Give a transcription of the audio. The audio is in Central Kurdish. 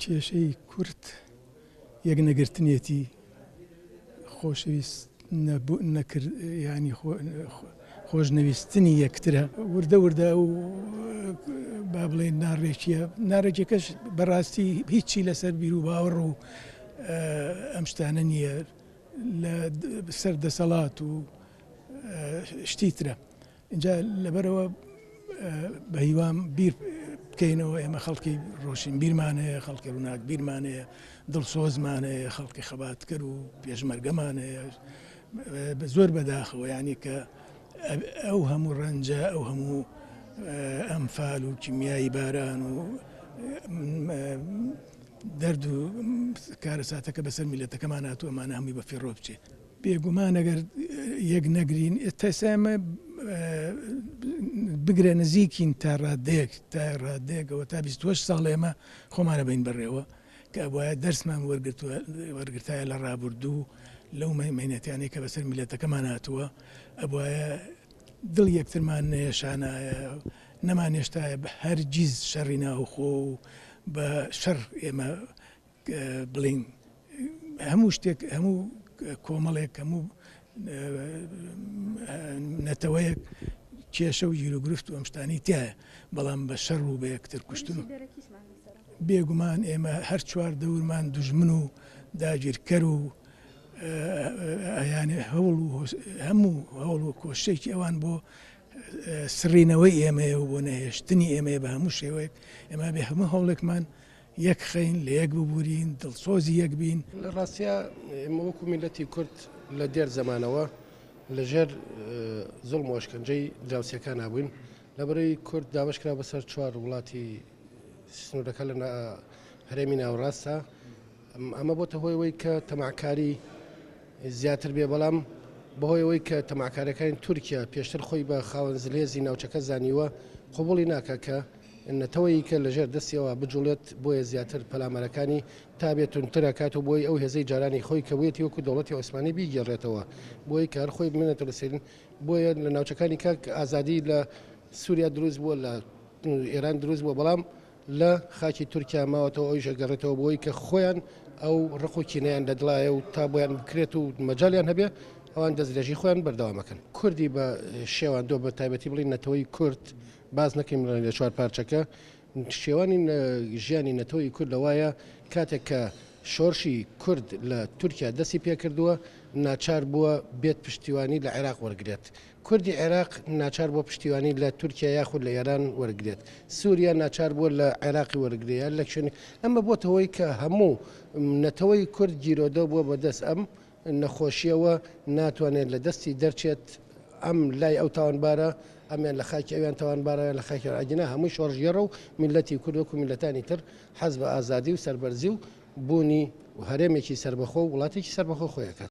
کێشەی کورد یەک نەگرتنێتی، خۆشەویست نەبوو نەکرد یانی خۆشنەویستنی یەکترە. وردە وردە ئەو با بڵێین ناڕێکیە، ناڕێکیەکەش بەڕاستی هیچی لەسەر بیروباوەڕ و ئەم شتانە نییە لە سەر دەسەڵات و شتی ترە. ئینجا لەبەرئەوە بە هیوام بیر بکەینەوە ئێمە خەڵکی ڕۆشنبیرمان هەیە، خەڵکی ڕووناکبیرمان هەیە، دڵسۆزمان هەیە، خەڵکی خەباتکەر و پێشمەرگەمان هەیە. زۆر بەداخەوە یانی کە ئەو هەموو ڕەنجە، ئەو هەموو ئەمفال و کیمیایی باران و دەرد و کارەساتەکە بەسەر میلەتەکەمان هاتووە، ئەمانە هەمووی بە فیڕۆ بچێ. بێگومان ئەگەر یەک نەگرین ئێستا ئێمە بگرە نزیکین تا ڕادەیەک تا ڕادەیەکەوە تا 28 ساڵ ئێمە خۆمانە بین بەڕێوە کە ئەبوایە دەرسمان وەرگرتووە وەرگرتایە لە ڕابردوو لەو مەینەتیانەی کە بەسەر میلەتەکەمان هاتووە ئەبوایە دڵ یەکترمان نەیەشانایە نەمانێشتایە بە هەرگیز شەڕی ناوخۆ و بە شەڕ ئێمە بڵێین هەموو شتێک هەموو کۆمەڵێک هەموو نەتەوەیەک کێشە و گیروگرفت و ئەم شتانەی تایە بەڵام بە شەڕ و بە یەکتر کوشتن و بێگومان ئێمە هەر چوار دەورمان دوژمن و داگیرکەر و یانێ هەوڵ و هەموو هەوڵ و کۆششێکی ئەوان بۆ سڕینەوەی ئێمەیە و بۆ نەهێشتنی ئێمەیە بە هەموو شێوەیەک ئێمە بێ هەموو هەوڵێکمان یەک خەین، لە یەک ببورین، دڵسۆزی یەک بین. لە ڕاستیا ئێمە وەکوو میللەتی کورد لە دێر زەمانەوە لە ژێر زوڵم و ئەشکەنجەی دراوسێکانا بووین. لەبەرەی کورد دابەش کرا بەسەر چوار وڵاتی سنوورەکە لە هەرێمی ناوەڕاستە. ئەمە بۆتە هۆی ئەوەی کە تەماعکاری زیاتر بێ، بەڵام بەهۆی ئەوەی کە تەماعکارەکانی تورکیا پێشتر خۆی بە خاوەن زلهێزی ناوچەکە زانیوە، قبوڵی ناکا کە نەتەوەیی کە لەژێر دەستی ئەوا بجوڵێت، بۆیە زیاتر پەلامارەکانی تا بێت توندتر ئەکات و بۆی ئەو هێزەی جارانی خۆی کە بوویەتی وەکو دەوڵەتی عوسمانی بیگێڕێتەوە بۆی کە هەر خۆی بمێنێتەوە لە سەرین. بۆیە لە ناوچەکانی کە ئازادی لە سوریا دروست بووە، لە ئێران دروست بووە، بەڵام لە خاکی تورکیا ماوەتەوە، ئەویش ئەگەڕێتەوە بۆی کە خۆیان ئەو ڕق و کینەیان لە دڵایە و تا بۆیان بکرێت و مەجالیان هەبێ ئەوان دەستدرێژی خۆیان بەردەوام ئەکەن. کوردی بە شێواندووە، بە تایبەتی بڵێین نەتەوەی کورد باس نەکەین لە چوار پارچەکە، شێوانی ژیانی نەتەوەی کورد لەوایە کاتێک کە شۆرشی کورد لە تورکیا دەستی پێکردووە ناچار بووە بێت پشتیوانی لە عێراق وەرگێت. کوردی عێراق ناچار بووە پشتیوانی لە تورکیا یاخود لە ئێران وەرگێت. سوریا ناچار بووە لە عێراقی وەرگێ یان لە شوێنی ئەمە بۆتە هۆی کە هەموو نەتەوەی کورد گیرۆدە بووە بەدەست ئەم نەخۆشیەوە ناتوانێت لە دەستی دەرچێت ئەم لای ئەو تاوانبارە ئەمیان لە خاکی ئەویان تاوانبارە یان لە خاکی ئەگینا هەمووی شۆڕشگێڕە و میللەتی کورد وەکو میللەتانی تر حەز بە ئازادی و سەربەرزی و بوونی هەرێمێکی سەربەخۆ و وڵاتێکی سەربەخۆ خۆی ئەکات.